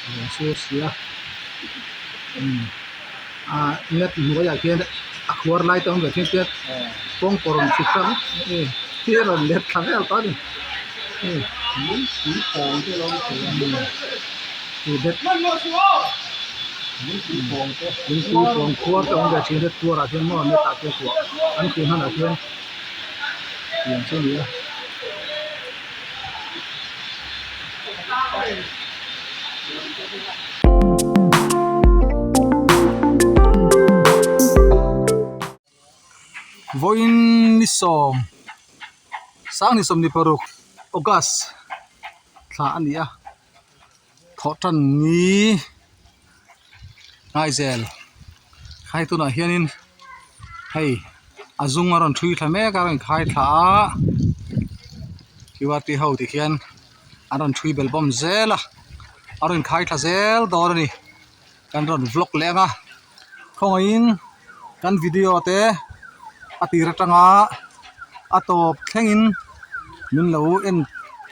Rawn sur si a ah net hnuaiah khian a khuar lai te a awm ve thin tia kawngpawh rawn chhuk hrang hi a rawn let thla vel tawh a ni lungpui pawng khuar te a awm ve thin a khuarah khian maw net ah khian kuah an khuh hmanah khian tiang chu a ni a. Vawiin ni sawm sang ni 16 August thla a ni a thawh tan ni Ngaizel khai tunah hianin hei a zung a rawn thui thla mek a a rawn khai thla a qr t ho ti khian an rawn thui bel bawm zel a a rawn khai thla zel dawn a ni kan rawn vlog leh ang a khawngaihin kan video te a tir atanga a tawp thlengin min lo en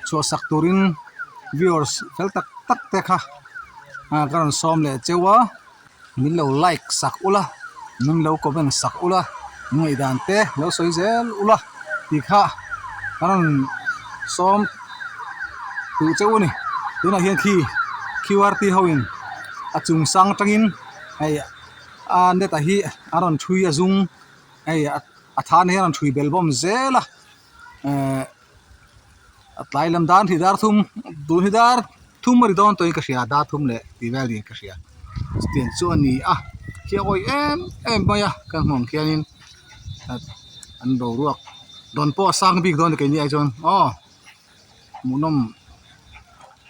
chhuah sak turin viewers fel tak tak te kha ah ka rawn sawm leh cheu a min lo like sak ula min lo comment sak ula min ngaihdan te lo sawi zel ula tih kha ka rawn sawm duh cheu a ni tunah hian khi qr t ho in a chung sang atangin hei a net ah hi a rawn thui a zum hei a than hi a rawn thui bel bawm zel a ehh a tlai lam dan hi dar thum tun hi dar thum a ri dawn tawhin ka hria dar thum leh tih vel niin ka hria chutiang chu a ni a khi a awih em em mai a ka hmuh ang khianin an boruak dawn pawh a sang bik dawn a ni keini ai chuan aw hmuhnawm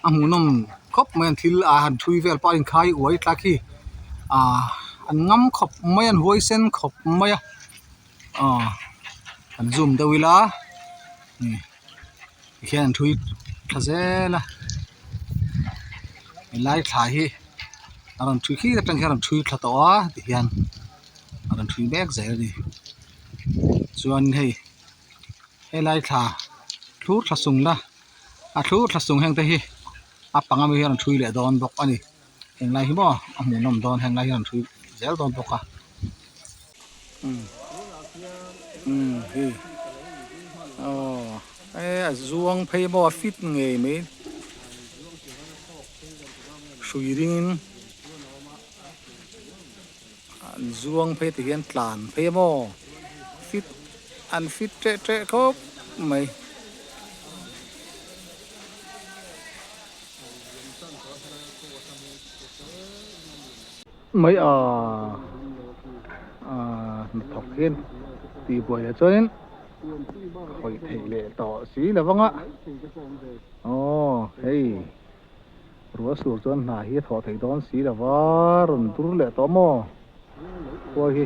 a hmuhnawm khawp mai an thil a han thui vel pawh a inkhai uai tlak hi ah an ngam khawp mai a an huaisen khawp mai a aw an zoom deuh ila tikhian an thui tha zel a helai thla hi a rawn thui khi atang khian a rawn thui thla tawh a tihian a rawn thui mek zel a ni chuan hei helai thla thlur thla sung la a thlur thla sung heng te hi a pang ami hi a rawn thui leh dawn bawk a ni. Henglai hi maw a hmuhnawm dawn henglai hi a rawn thui zel dawn bawk a umm umm hei aw e a zuang phei maw a fit ngei mai hrui ringin an zuang phei ti hian tlan phei a maw fit an fit teh teh khawp mai. Mai a hnathawk hian tih buai leh chuanin khawih theih leh tawh si lo vang a aw hei ruah sur chuan hna hi a thawh theih dawn si lo va rawn dur leh tawh maw khua hi.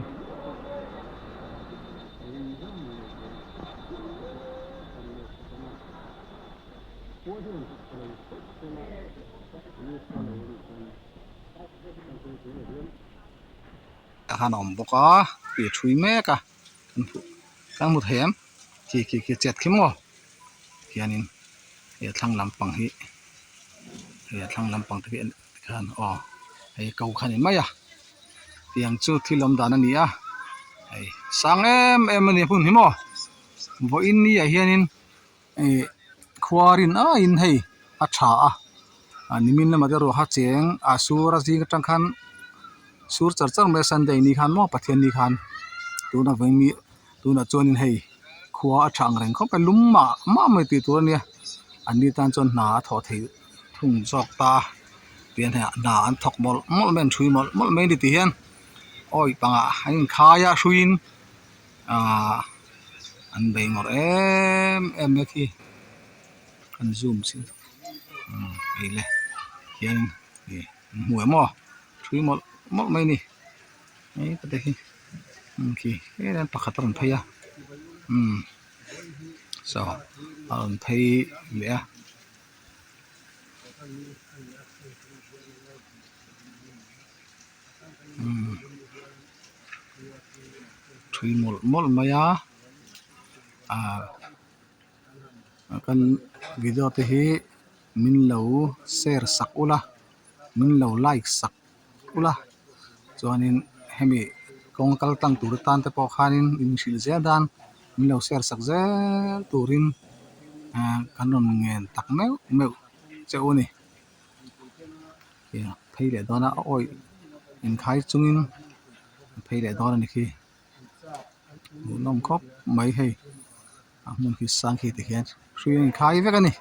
Tah khan a awm bawk a tih a thui mek a kan hmuh kan hmu thei em khi khi khi chet khi maw khianin hei a thlang lampang hi hei a thlang lampang te khi tikhan aw hei ko kha a ni mai a tiang chu thil awm dan a ni a hei sang em em a ni hmun hi maw vawiin ni ah hianin. Ih khua rin aiin hei a tha a ah nimin lamah te erawh a cheng a sur a zing atang khan sur char char mai a sunday ni khan maw pathian ni khan tuna vawiin tunah chuanin hei khua a tha ang reng khawp mai lum mah mah mai tih tur a nia an ni tan chuan hna a thawh theih thung zawk ta a tihian hei hna an thawk mawlh mawlh mai an hrui mawlh mawlh mai a ni tihian awi pangah an inkhai a hruiin ahh an bei ngawrh em em mai khi an zoom si umm hei le hian ih an hmu em aw thui mawlh mawlh mai a ni hei ka te hi umm khi helai pakhat a rawn phei a umm saw a rawn phei leh a. Thui mawlh mawlh mai a ah kan video te hi min lo share sak ula min lo like sak ula chuanin hemi kawng kal tlang tur atan te pawh khanin in hrilh zel dan min lo share sak zel turin ah kan rawn ngen tak meuh meuh che u a ni. Phei leh dawn a a awih inkhai chungin a phei leh dawn a ni khi hmuhnawm khawp mai hei a hmun khi sang khi tikhian hrui a inkhai vek a ni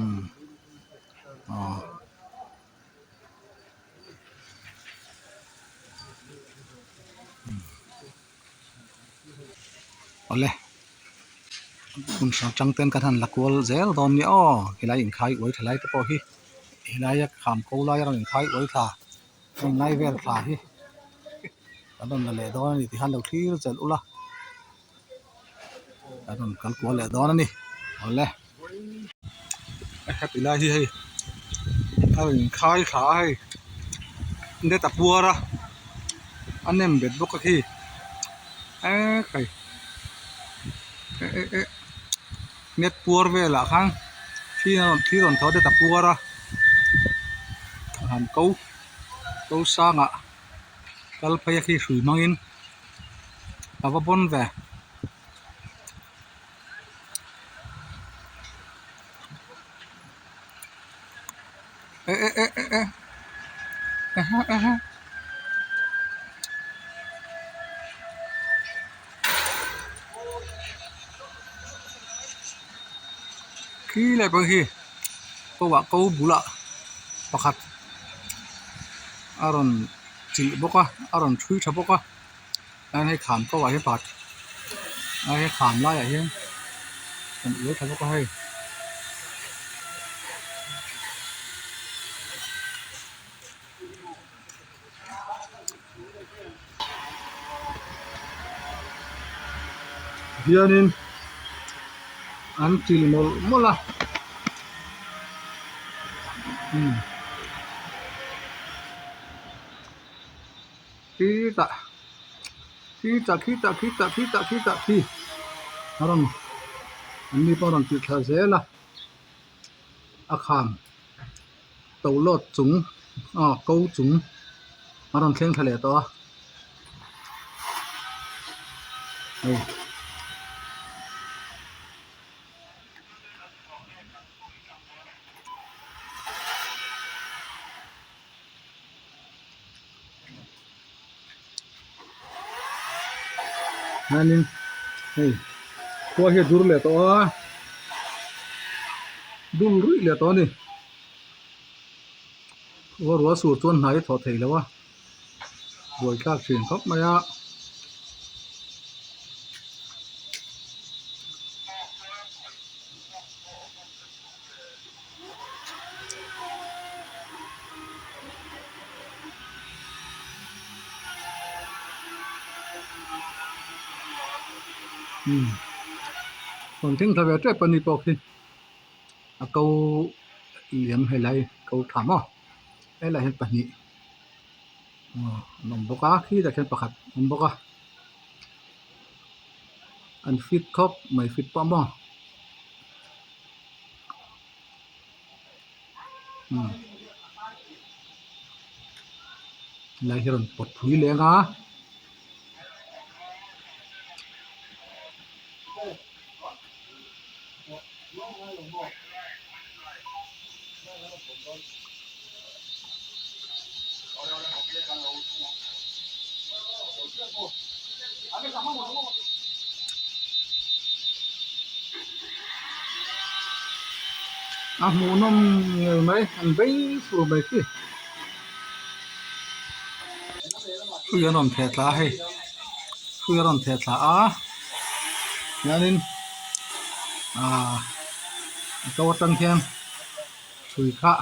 umm aw. Awle hmun hrang hrang ten kan han la kual zel dawn nia aw helai inkhai uai tha lai te pawh hi helaia kham ko laia rawn inkhai uai thla heng lai vel thla hi kan rawn la leh dawn a ni tih khan lo thlir chelh ula kan rawn kal kual leh dawn a ni awle heti lai hi hei a rawn inkhai thla a hei net a puar a a nem bet bawk a khi eek hei eh eh eh net puar velah khan thli a rawn thli a rawn thaw a net a puar a a han ko ko sangah kal phei a khi hrui hmangin a va bawn ve. Eh eh eh eh eh aha aha khi lai pang hi ko ah ko bulah pakhat a rawn chilh bawk a a rawn thui tha bawk a. Chuan hei kham ko ah hian pakhat hei kham laiah hian kan uai thla bawk a hei. Hianin an chil mawlh mawlh a umm. Khitah khitah khitah khitah khitah khitah khi a rawn an ni pawh a rawn tih thla zel a a kham to lawt chung aw ko chung a rawn thleng thla leh tawh a hei. Hianin hei khua hi a dur leh tawh a dul ruih leh tawh a ni khua ruah sur chuan hnai a thawh theih loh a buaithlak thin khawp mai a. Umm rawn thleng thla ve tep a ni pawh khi a ko liam helai ko tha maw helaiah hian pahnih aw an awm bawk a khitah khian pakhat a awm bawk a an fit khawp mai fit pawh maw. Helai hi a rawn pawt phui leng a. A hmuhnawm ngei mai an vei fur mai khi hrui an rawn theh thla a hei hrui a rawn theh thla a hianin ahh a ko atang hian hrui kha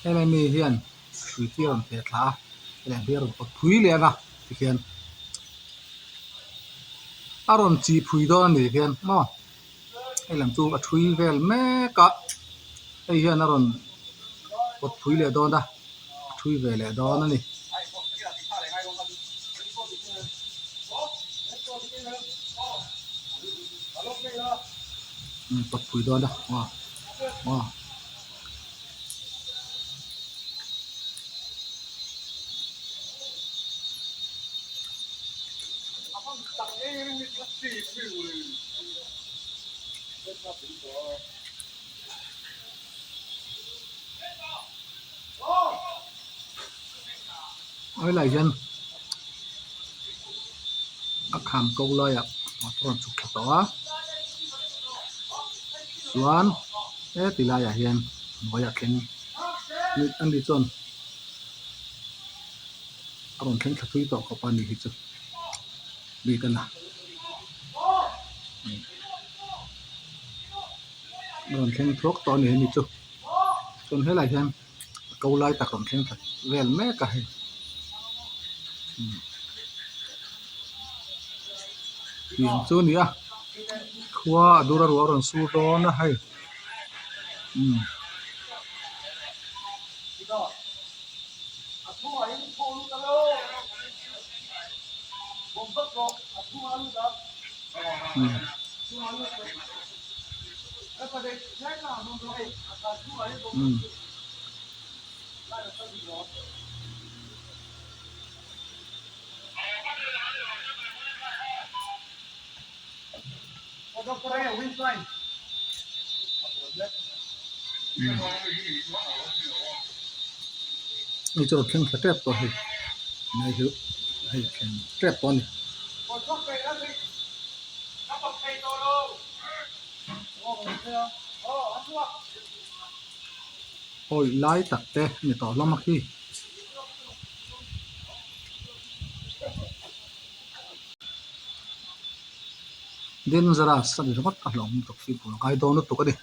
helai mi hian hrui khi a rawn theh thla a helai hi a rawn pawt phui leh ang a tikhian a rawn chih phui dawn a ni hian maw hei lam chu a thui vel mek a hei hian a rawn pawt phui leh dawn a a thui ve leh dawn a ni. Pawt phui dawn a aw aw. Helai hian a kham ko laiah motor an chhuk thla tawh a chuan heti laiah hian hnuaiah thleng ani chuan a rawn thleng thla thui tawh khawp a ni hi chu bik a la a rawn thleng thuak tawh a ni hemi chu chuan helaiah hian a ko lai tak rawn thleng thla vel mek a hei tiang chu a ni a khua a dur a ruah a rawn sur dawn a hei umm. Hei chu a rawn thleng thla tep tawh hei hei chu hei a thleng tep tawh a ni. Awi lai tak te a ni tawh hlawm a khi. Dangerous a ni ringawt a hlauhawm lutuk hi bul ngai dawn lutuk a ni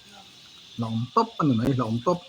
hlauhawm tawp a ni mai hlauhawm tawp.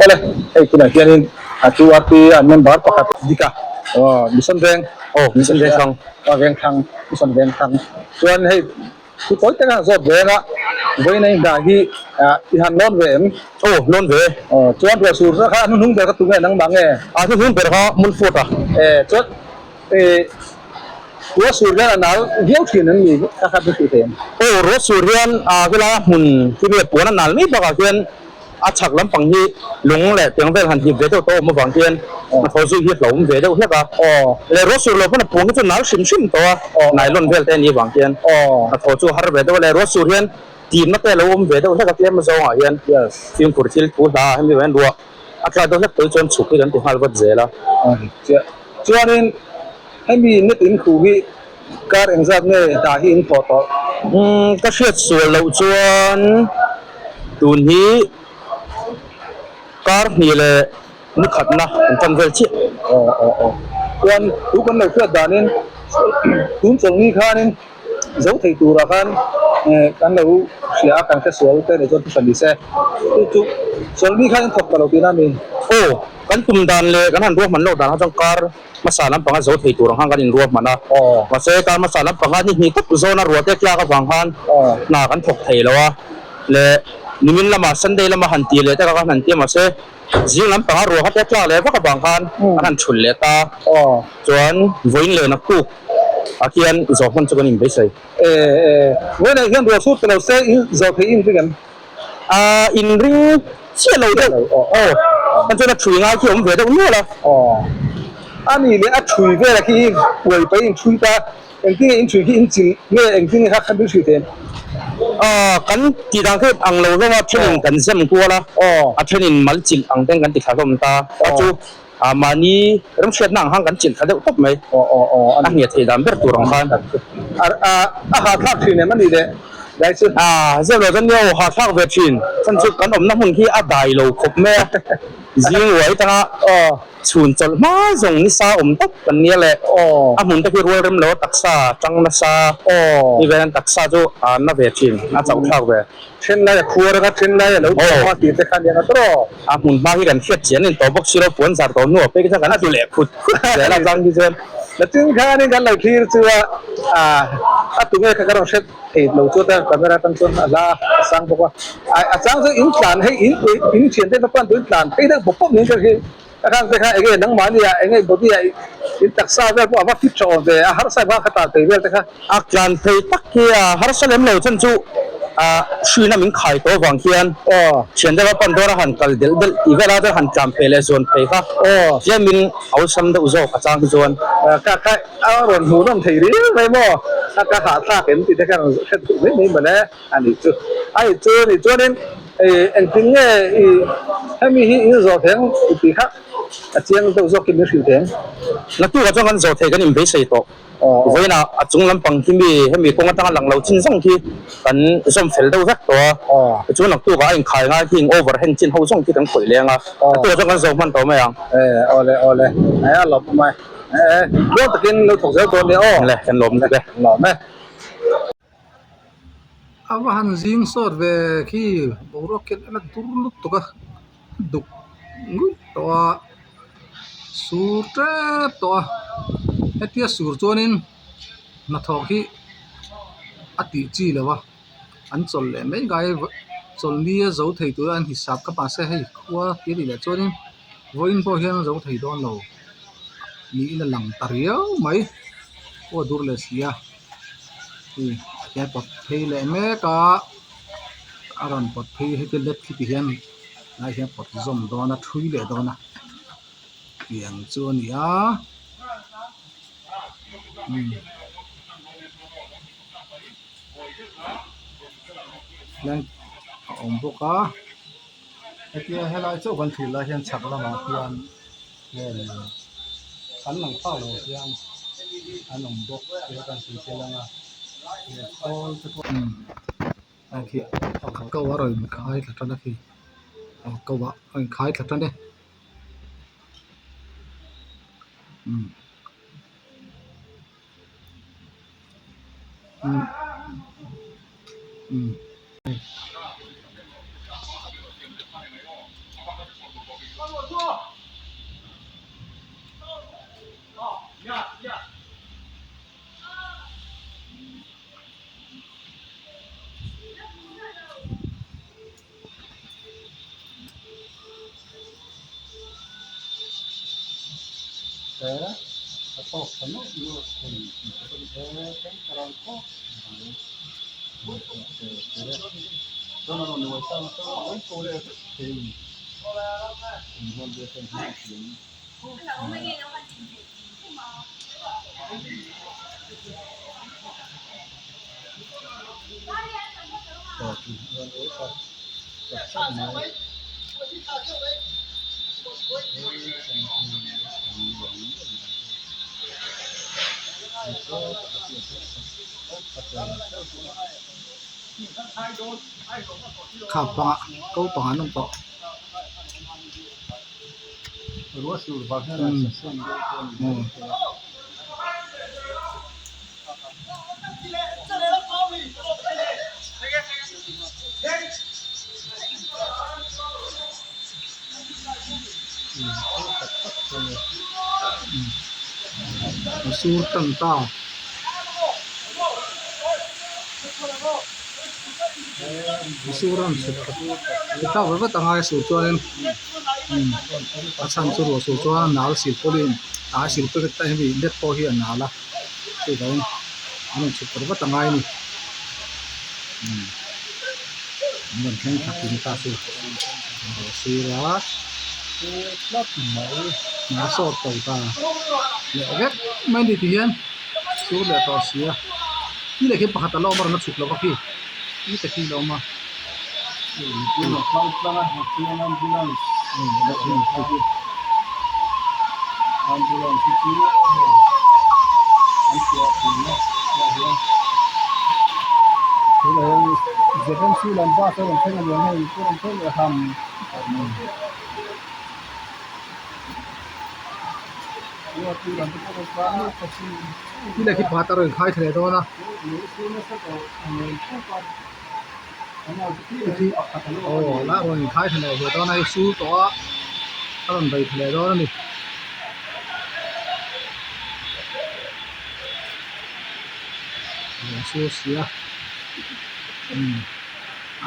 Awle hei tunah hianin a QRP a member pakhat Dika aw Mission Veng aw Mission Vengthlang aw Vengthlang Mission Vengthlang chuan hei Thu tawi tak a zawt ve a, vawiin a indah hi i han lawn ve em? Aw, lawn ve. Aw, chuan ruah sur kha a hnuhnung ber kha tunge nangmah nge? A hnuhnung ber kha Mulfort a. E, chuan e, ruah sur hian a nal viau thin an ni kha kha chu tih thei em? Aw, ruah sur hian a helai a hmun hi nge puan a nal mai bakah hian A chhak lampang hi lung leh tiang vel han hip ve deuh tawh awm avang hian hnathawh zui hi a hlauhawm ve deuh hlek a. Leh ruah sur lo pawn a puang hi chu nal hrim hrim tawh a, nylon vel te a nih avang hian hnathawh chu a har ve deuh a. Leh ruah sur hian timna te a lo awm ve deuh hlek a, tlem azawngah hian fimkhur thil thu hla ah hemi vangin ruah a tla deuh hlek tawh hi chuan chhuk hi kan ti nghal vat zel a. Chuanin hemi net in khuh hi kar engzat nge hna hi in thawh tawh? Ka hriat sual loh chuan tun hi kar hnih leh ni khatna kan tan vel chiah. Aw aw aw. Chuan tu kan lo hriat danin tun chawlhni khanin zo thei turah khan kan lo hria a, kan hre sual te nih chuan thuhran ni se. Chu chu chawlhni khan in thawk ta lo tihna a ni. Aw, kan tum dan leh kan han ruahman loh dan kha chuan kar hmasa lampanga zo thei tur ang khan kan inruahman a, mahse kar hmasa lampanga ni hnih tawp zawna ruah te tlak avang khan hna kan thawk thei lo a, leh nimin lamah Sunday lama han tih leh takah khan han ti a, mahse zing lampanga ruah kha te tlak leh vak avang khan an han thulh leh ta, chuan vawiin leh naktuk ah khian zawh hman chu kan inbeisei. Vawiinah hian ruah chhut ta lo se in zawh theih in ring em? Ahh inring chiah lo deuh aw kan chuan a thui ngai khi a awm ve deuh nual a. Aw a ni leh a thui vel khi hi uai paih in thui ta engtin nge in thui khi in chilh nge engtin nge kha khan hrih thei em? Aw kan tih dan khi ang lo hlawm a then in kan zem kual a a then in mal chilh ang ten kan ti thla hlawm ta a chu ah mahni remhriatna ang khan kan chilh thla deuh tawp mai a hniah theih dan ber tur ang khan. A hahthlak thin em a ni leh dai chu. A zep lo chuan nia aw hahthlak ve thin chhan chu kan awmna hmun khi a dai lo khawp mai a. Zing uai tanga chhun chawlh hma zawng nisa awm tak kan nia leh a hmun te khi rual rem lo a taksa tang nasa ni vel an taksa chu a na ve thin a chauh thlak ve. Then lai a khuar anga then lai a lo tawm a tih te kha nia nga tawh. A hmun hma hi kan hriat chian in tawh bawk si lo puan zar tawh hnuah pek chuan kan tlu leh khut khut zel a tlang hi chuan. Nachin khanin kan lo thlir chu a a tunge kha ka rawn hre thei lo chu ta camera atang chuan a hla a sang bawk a a chang chu in tlan hei in in thian te pan tu in tlan phei deuh bawk bawk niin ka hria ka khan te kha enge nangmahni ah enge body ah in taksa vel pawh a va fit tha awm ve a harsa bak kha tlan phei vel te kha. A tlan phei tak hi a harsa lem lo chuan chu a hruina min khai tawh avang hian thian deuh a pan dawn a han kal delh delh tih vel a chuan han tlan phei leh zuan phei kha tlemin awlsam deuh zawk a chang hi chuan. Ka kha a rawn hmuh nawm thei riau mai maw a ka hahthlak em tih te kha rawn hre duh mai mai mawle a nih chu a nih chu nih chuanin engtin nge i hemi hi in zawh thei ang tih kha a chiang deuh zawkin min hrilh thei ang. Naktukah chuan kan zawh thei kan inbeisei tawh. Vawiinah a chung lampang khi mi hemi kawng atanga lang lo chin zawng khi kan zawm fel deuh vek tawh a, tichuan naktukah a inkhai ngai khi over heng chin ho zawng khi kan khawih leng a, naktukah chuan kan zo hman tawh mai ang. Awle awle a lawm mai buang takin lo thawk zel dawn nia aw. Le kan lawm nek e. Lawm e. A va han zing sawt ve khi boruak khian a la dur lutuk a duk nguih tawh a sur tep tawh a hetia sur chuanin hnathawh hi a tih chi lo a an chawlh leh mai ngai chawlhni a zo thei tura an hisap kha mahse hei khua tih a nih leh chuanin vawiin pawh hian a zo thei dawn lo niin a lang ta riau mai aw a dur leh si a. Hei a pawt phei leh mek a a rawn pawt phei heti let khi ti hian lai hian pawt zawm dawn a thui leh dawn a tiang chu a ni a umm tleng a awm bawk a hetia helai chauh kan thlir lai hian chhak lamah khian Kan lang phak lo hian an awm bawk tia kan sawi tel ang a he khawl te pawh a khi a ko a rawn inkhai thla tan a khi a ko ah a inkhai thla tan e umm umm umm. Kha pangah ko pangah an awm tawh. A sur tan ta. A sur a rawn chhuk thla vat vat a ngai a sur chuanin a chhan chu ruah sur chuan a nal silpawlin a silpawlin te hemi net pawh hi a nal a chuvangin an rawn chhuk vat vat a ngai a ni an rawn thleng thla kim ta chu a sur a hna sawt to ta leh vek mai a ni tihian sur leh tawh si a khi leh khi pakhat a la awm a rawn la chhuk lo va khi khi te khi a la awm a. Khi leh khi pakhat a rawn khai thla leh dawn a. Khi aw la rawn inkhai thla leh ve dawn a hei sul tawh a a rawn bei thla leh dawn a ni. A sur si a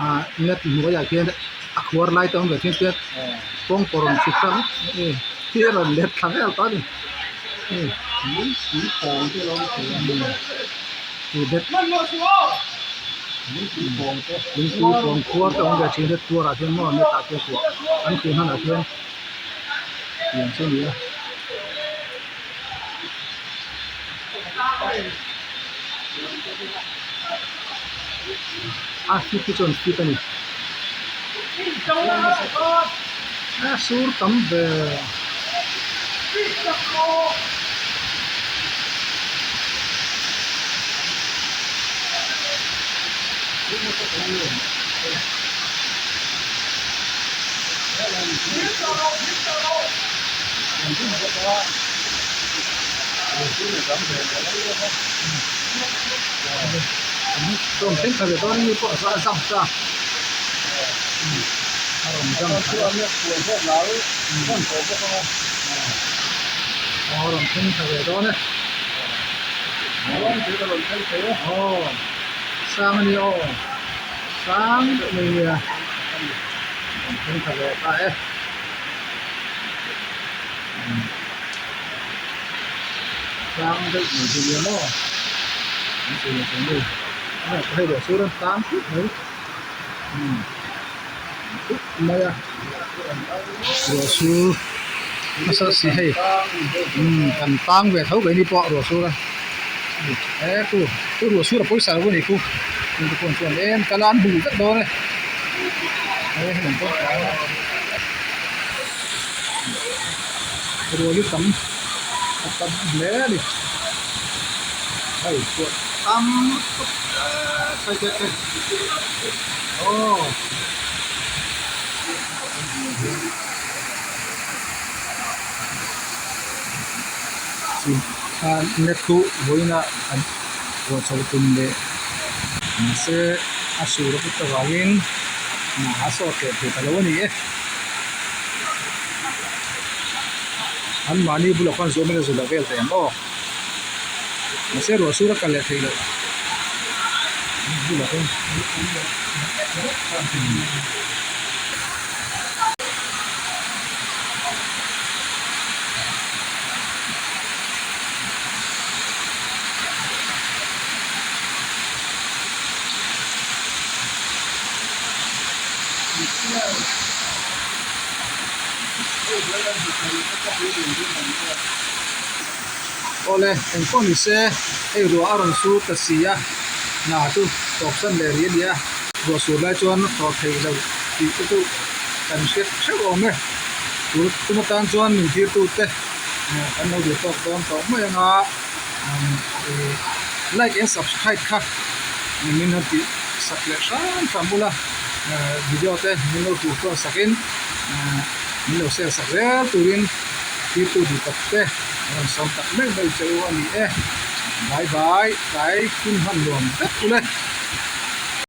ah net hnuaiah khian a khuar lai te a awm ve thin tia kawngpawh rawn chhuk tlang khi a rawn let thla vel tawh a ni. Lungpui pawng khuar te awm ve thin a khuarah khian maw net ah khian kuah an khuh hnan ah khian tiang chu a ni a. A fit hi chuan fit a ni a sur tam ve. Sang a ni aw sang deuh mai nia rawn thleng thla ve ta e. Sang deuh mai hi nia maw an ti leh tawh a ni hei leh chu rawn tang thut mai umm thut mai a ruah sur nasa si hei umm kan tang ve tho keini pawh ruah sur a e chu chu ruah sur a pawisa lo a ni khu chung te pawh chuan em kal a an bul vek dawn e he hei an pawh tlang a. Rual hi tam a tam hle a ni hei chuan tam lutuk tlat tlat tlat aw. Khan net chu vawiin a an ruah chho tum leh mahse a sur a put avangin a sawt leh thei ta lo a ni e. An mahni bulah khuan zawm in a zul a vel thei ang aw. Mahse ruah sur a kal leh theih loh bulah khuan. Awle engpawh ni se hei ruah a rawn sur ta si a hna chu tawpsan leh rih a ni a ruah sur lai chuan tawp theih loh tih te chu kan hriat theuh awm e tur tum atan chuan min thirtu te kan lo duh tawk dawn tawh mai ang a like and subscribe kha min han tih sak leh hram hram bula video te min lo hmuh chuan sakin min lo share sak zel turin thirtu duh tak te a rawn sawm tak meuh meuh che u a ni e bye bye tlai hun hman nuam vek ule.